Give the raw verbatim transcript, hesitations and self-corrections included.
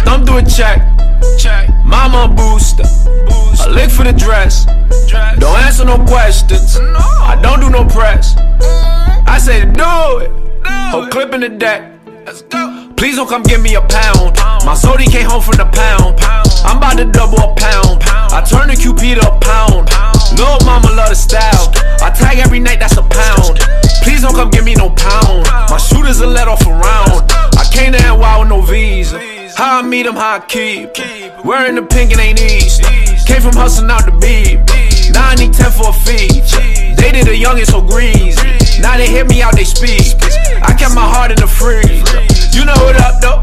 Thumb through a check. Mama a booster. A lick for the dress. Don't answer no questions. I don't do no press. I say do it. Whole clip in the deck. Please don't come give me a pound. My Zodi came home from the pound. I'm about to double a pound. I turn the Q P to a pound. Lil' mama love the style. I tag every night, that's a pound. Please don't come give me no pound. My shooters a let off a round. I came to N Y with no visa. How I meet 'em, how I keep. Wearing the pink and ain't easy. Came from hustling out the beam. Now I need ten for a fee. Dated a youngin' so greasy. Now they hear me out, they speak. I kept my heart in the freezer. You know what up though?